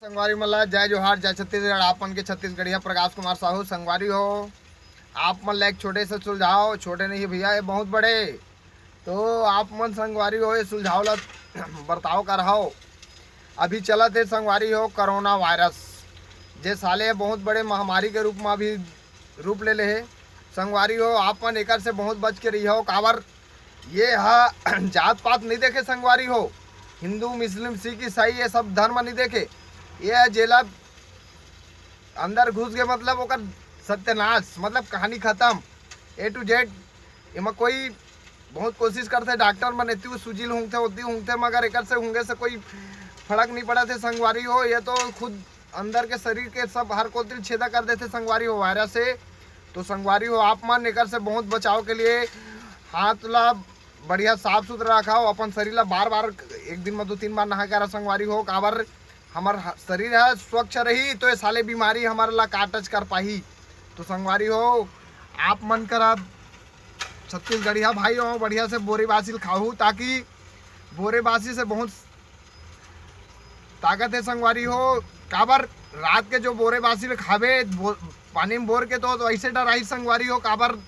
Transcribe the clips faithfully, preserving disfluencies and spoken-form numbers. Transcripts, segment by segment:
संगवारी मन ला जय जोहार, जय छत्तीसगढ़। आप मन के छत्तीसगढ़िया प्रकाश कुमार साहू। संगवारी हो, आप मन ला एक छोटे से सुलझाव, छोटे नहीं भैया, ये बहुत बड़े। तो आप मन संगवारी हो, ये सुलझाव ला बर्ताव करहव। अभी चलत हे संगवारी हो कोरोना वायरस, जे साले बहुत बड़े महामारी के रूप में अभी रूप ले ले हे। संगवारी हो, आप मन एकर से बहुत बच के रहिहव, काबर ये ह जात पात नहीं देखे संगवारी हो, हिंदू, मुस्लिम, सिख, ईसाई, ये सब धर्म नहीं देखे। ये ह जेला अंदर घुस गए, मतलब ओकर सत्यानाश, मतलब कहानी खत्म, A to Z। एमा कोई बहुत कोशिश करथे डॉक्टर मन, एती सूजी ल हुंगथे, ओती हुंगथे, मगर एकर से हुंगे से कोई फर्क नहीं पड़त हे संगवारी हो। ये तो खुद अंदर के शरीर के सब हर कोती छेदा कर देथे संगवारी हो वायरस से। तो संगवारी हो, आप मन एकर से बहुत बचाव के लिए हाथ ला बढ़िया साफ सुथरा रखव, अपन शरीर ला बार बार, एक दिन में दो तीन बार नहाए करा संगवारी हो, काबर हमर ह-, शरीर ह स्वच्छ रही तो ये साले बीमारी हमर ला का टच कर पाही। तो संगवारी हो, आप मन करा छत्तीसगढ़िया भाई हो, बढ़िया से बोरे बासी ल खाहू, ताकि बोरे बासी से बहुत ताकत हे संगवारी हो। काबर रात के जो बोरे बासी ल खाबे बो-, पानी में बोर के, तो, तो ऐसे डराही संगवारी हो। काबर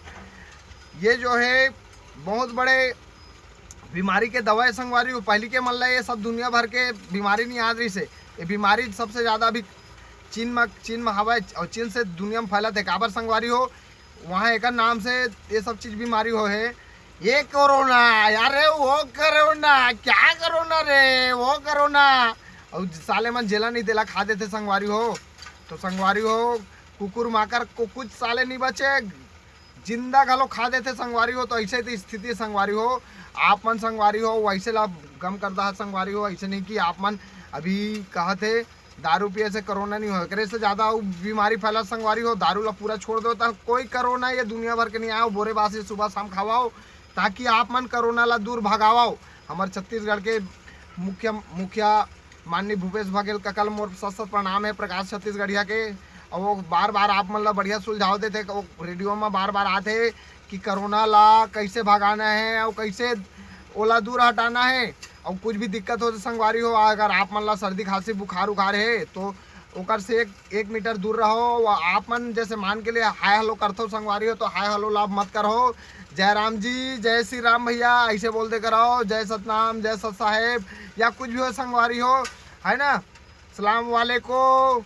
ये जो है बहुत बड़े बीमारी के दवा हे संगवारी हो। पहली के मन ला ये सब दुनिया भर के बीमारी नहीं आत रहिस हे। ये बीमारी सबसे ज्यादा अभी चीन में, चीन में हवय और चीन से दुनिया में फैलत हे। काबर संगवारी हो, वहाँ एकर नाम से ये सब चीज बीमारी हो हे। ये कोरोना, अरे वो कोरोना, क्या कोरोना रे, वो कोरोना। और साले मन जेला नहीं तेला खा देथे संगवारी हो। तो संगवारी हो, कुकुर माकर को कुछ साले नहीं बचे, जिंदा घलो खा देथे संगवारी हो। तो ऐसे तो स्थिति संगवारी हो, आप मन संगवारी हो, वैसे ला गम करदा ह संगवारी हो। ऐसे नहीं कि आप मन अभी कहत हे दारू पिए से कोरोना नहीं हो, एकरे से ज्यादा अउ बीमारी फैला संगवारी हो। दारू ला पूरा छोड़ दो, त कोई कोरोना ये दुनिया भर के नहीं आयो। बोरे बासी सुबह शाम खावाओ, ताकि आप मन कोरोना ला दूर भगावाओ। हमर छत्तीसगढ़ के मुख्य, मुखिया माननीय भूपेश बघेल कका ल मोर सत सत प्रणाम हे, प्रकाश छत्तीसगढ़िया के। और वो बार बार आप मन ला बढ़िया सुलझाव देथे, वो रेडियो में बार बार आथे कि कोरोना ला कैसे भगाना है और कैसे ओला दूर हटाना है। और कुछ भी दिक्कत हो तो संगवारी हो, अगर आप मन ला सर्दी खांसी बुखार उखार है तो ओकर से एक, एक मीटर दूर रहो। वो आप मन जैसे मान के लिए हाय हेलो करथो संगवारी हो, तो हाय हेलो ला मत करहो। जय राम जी, जय श्री राम भैया, ऐसे बोल दे करो, जय सतनाम, जय सत साहेब, या कुछ भी हो संगवारी हो, है ना। सलाम वालेकुम,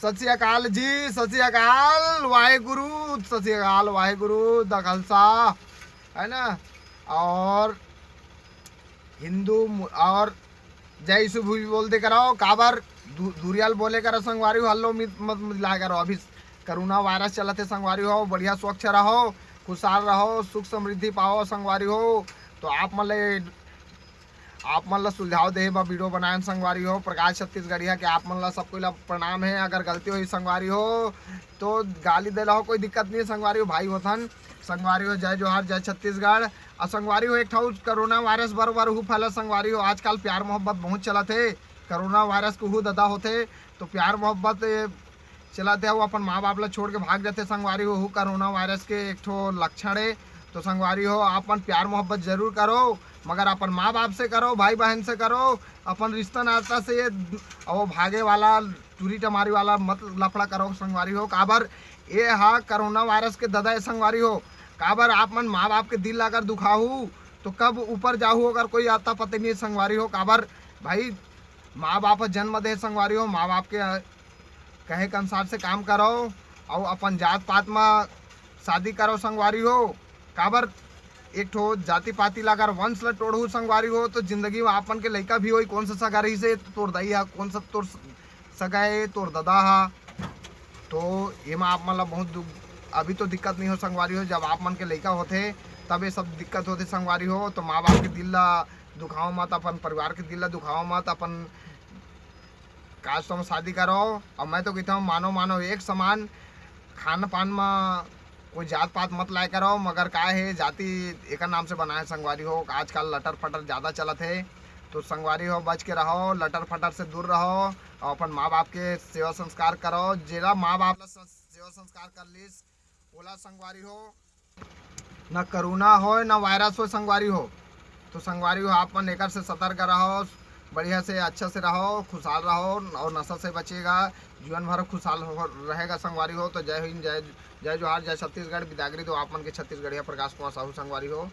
सत श्री अकाल जी, सत श्री अकाल, वाहेगुरु, सत श्री अकाल, वाहेगुरु, द खालसा, है ना। और हिंदू मु-, और जय यीशु भी बोल दे करो, काबर दू-, दूरियाल बोले करो संगवारी हो, हल्लो मित-, मत मिला करो। अभी कोरोना वायरस चलत हे संगवारी हो, बढ़िया स्वच्छ रहो, खुशहाल रहो, सुख समृद्धि पाओ संगवारी हो। तो आप मन ले, आप मन ला सुझाव देहे बर वीडियो बनाएन संगवारी हो। प्रकाश छत्तीसगढ़िया के आप मन ला सब कोई ला प्रणाम हे। अगर गलती होही संगवारी हो तो गाली दे ला हो, कोई दिक्कत नहीं हे संगवारी हो, भाई होथन। संगवारी हो, जय जोहार, जय छत्तीसगढ़। और संगवारी हो, एक ठो कोरोना वायरस बर बर हु फैला संगवारी हो। आजकल प्यार मोहब्बत बहुत चलत हे, कोरोना वायरस के हु ददा होथे, तो प्यार मोहब्बत चलत हे, वो अपन माँ बाप ला छोड़ के भाग जाथे संगवारी हो, हु कोरोना वायरस के एक ठो लक्षण हे। तो संगवारी हो, आप मन प्यार मोहब्बत जरूर करो, मगर अपन माँ बाप से करो, भाई बहन से करो, अपन रिश्ता नाता से। ये और भागे वाला, टूरी टमारी वाला मत लफड़ा करो संगवारी हो। काबर ये हा कोरोना वायरस के ददा हे संगवारी हो। काबर आप मन माँ बाप के दिल ला अगर दुखाहू तो कब ऊपर जाहू, अगर कोई आता पता नहीं हे संगवारी हो। काबर भाई, माँ बाप ह जन्म दे संगवारी हो, माँ बाप के कहे के अनुसार से काम करो और अपन जात पात म शादी करो संगवारी हो। काबर एक ठो जाति पाति ला अगर वंश ला टोड़हू संगवारी हो, तो जिंदगी में आप मन के लइका भी होई, कौन सा सगा रहिस हे तोर दाई हा, कौन सा तोर सगा हे तोर ददा हा। तो एमा आप मन ला बहुत दुख, अभी तो दिक्कत नहीं हो संगवारी हो, जब आप मन के लइका होथे तब ये सब दिक्कत होथे संगवारी हो। तो माँ बाप के दिल ला दुखाओ मत, अपन परिवार के दिल ला दुखाओ मत, अपन काज तो शादी करो। और मैं तो कहता हूँ, मानो मानो एक समान, खान पान में कोई जात पात मत लाए करो, मगर का हे, जाति एकर नाम से बनाए संगवारी हो। आजकल लटर फटर ज्यादा चलत हे, तो संगवारी हो, बच के रहो, लटर फटर से दूर रहो और अपन माँ बाप के सेवा संस्कार करो। जेला माँ बाप ला स-, सेवा संस्कार कर लीस, ओला संगवारी हो, ना कोरोना होय, ना वायरस होय संगवारी हो। तो संगवारी हो, आप मन एकर से सतर्क रहो, बढ़िया से, अच्छा से रहो, खुशहाल रहो और नशा से बचिएगा। जीवन भर खुशहाल हो, रहेगा संगवारी हो। तो जय हिंद, जय, जय जोहार, जय छत्तीसगढ़। बिदागरी दो आप मन के छत्तीसगढ़िया प्रकाश कुमार साहू संगवारी हो।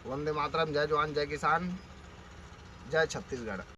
वंदे मातरम, जय जवान, जय किसान, जय छत्तीसगढ़।